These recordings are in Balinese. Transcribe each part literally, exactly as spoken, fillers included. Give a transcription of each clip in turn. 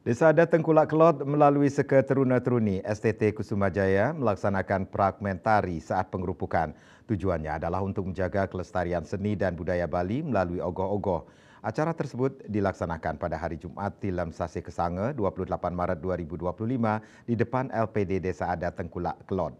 Desa Adat Tengkulak Kelod melalui Seka Teruna Teruni S T T Kusuma Jaya melaksanakan fragmentari saat pengerupukan. Tujuannya adalah untuk menjaga kelestarian seni dan budaya Bali melalui ogoh-ogoh. Acara tersebut dilaksanakan pada hari Jumat Tilem Sasih Kesanga, dua puluh delapan Maret dua ribu dua puluh lima, di depan L P D Desa Adat Tengkulak Kelod.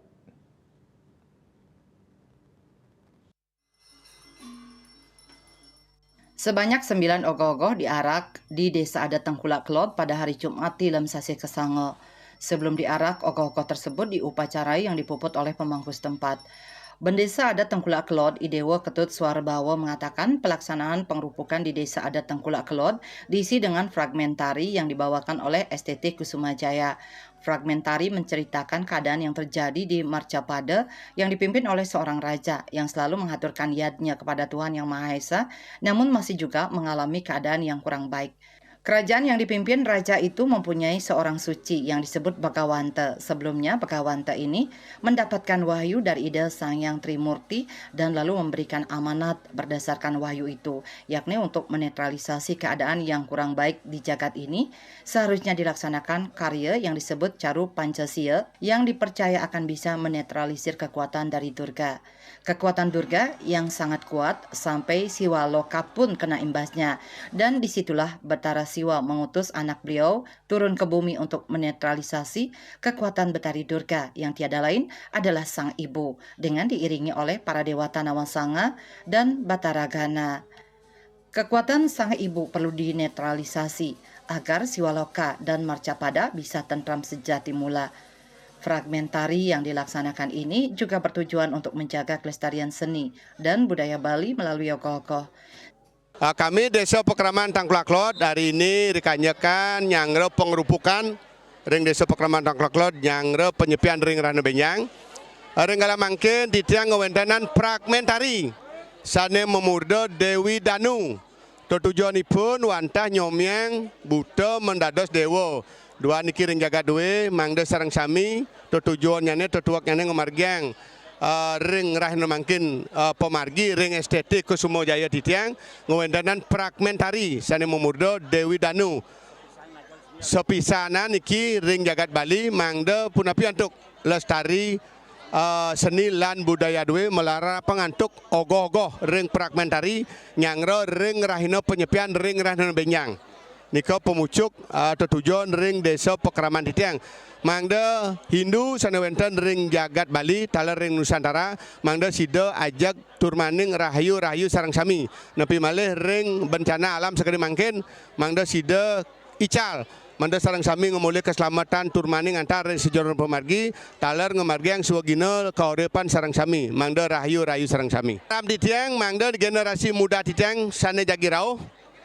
Sebanyak sembilan ogoh-ogoh diarak di Desa Adat Tengkulak Kelod pada hari Jumat Tilem Sasih Kesanga. Sebelum diarak, ogoh-ogoh tersebut diupacarai yang dipuput oleh pemangku setempat. Bendesa Adat Tengkulak Kelod, Idewa Ketut Suarbawa, mengatakan pelaksanaan pengerupukan di Desa Adat Tengkulak Kelod diisi dengan fragmentari yang dibawakan oleh S T T Kusuma Jaya. Fragmentari menceritakan keadaan yang terjadi di Marcapada yang dipimpin oleh seorang raja yang selalu menghaturkan yadnya kepada Tuhan Yang Maha Esa, namun masih juga mengalami keadaan yang kurang baik. Kerajaan yang dipimpin raja itu mempunyai seorang suci yang disebut Bagawanta. Sebelumnya, Bagawanta ini mendapatkan wahyu dari Ida Sang Yang Trimurti dan lalu memberikan amanat. Berdasarkan wahyu itu, yakni untuk menetralisasi keadaan yang kurang baik di jagat ini, seharusnya dilaksanakan karya yang disebut Caru Pancasia yang dipercaya akan bisa menetralisir kekuatan dari Durga. Kekuatan Durga yang sangat kuat sampai Siwa Loka pun kena imbasnya. Dan disitulah Betara Siwa mengutus anak beliau turun ke bumi untuk menetralisasi kekuatan Betari Durga yang tiada lain adalah Sang Ibu, dengan diiringi oleh para dewata Nawasanga dan Batara Gana. Kekuatan Sang Ibu perlu dinetralisasi agar Siwa Loka dan Marcapada bisa tentram sejati mula. Fragmentari yang dilaksanakan ini juga bertujuan untuk menjaga kelestarian seni dan budaya Bali melalui ogoh-ogoh. Ah, kami Desa Pakraman Tengkulak Kelod hari ini rikanyakan nyanggra pengerupukan ring Desa Pakraman Tengkulak Kelod nyanggra penyepian ring rahina benjang. Ring kala mangkin titiang ngwéntenan fragmentari sané mamurda Déwi Danu. Tetujonipun wantah nyomiang buta mendados déwa. Duaning niki ring jagat duwé, mangda sareng sami tetujunnyané, tetueknyané ngamargiang, eh, ring rahina mangkin, eh, pamargi ring S T T Kusuma Jaya titiang ngwéntenan fragmentari sané mamurda Déwi Danu. Sapisanan niki ring jagat Bali, mangda punapi antuk lestari, eh, seni lan budaya duwé malara pangantuk ogoh-ogoh ring fragmentari nyanggra ring rahina penyepian ring rahina benjang. Nika pamucuk, eh, tetujon ring Desa Pakraman titiang. Mangda Hindu sané wénten ring jagat Bali, taler ring Nusantara, mangda sida ajeg turmaning rahayu-rahayu sareng sami. Nepi malih ring bencana alam sakadi mangkin, mangda sida ical, mangda sareng sami ngamolih kaslamatan turmaning antar ring sajeroning pamargi, taler ngamargiang swagina kauripan sareng sami, mangda rahayu-rahayu sareng sami. Ram titiang, mangda generasi muda titiang sané jagi rauh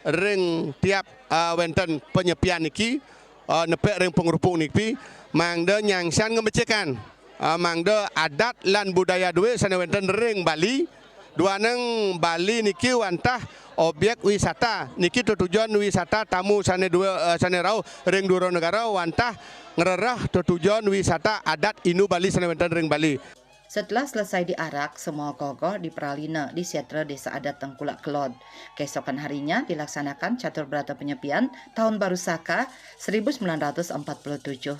ring tiap, ah, wénten penyepian niki, ah, nepek ring pangrupuk niki, mangda nyangsan ngamecikang, ah, mangda adat lan budaya duwé sané wénten ring Bali. Duaning Bali niki wantah objek wisata. Niki tetujon wisata tamu sané duwé, eh, sané rauh ring dura negara wantah ngrereh tetujon wisata adat Indu Bali sané wénten ring Bali. Setelah selesai diarak, semua ogoh-ogoh dipralina di setra Desa Adat Tengkulak Kelod. Keesokan harinya dilaksanakan Catur Brata Penyepian Tahun Baru Saka seribu sembilan ratus empat puluh tujuh.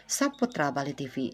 Saputra Bali T V.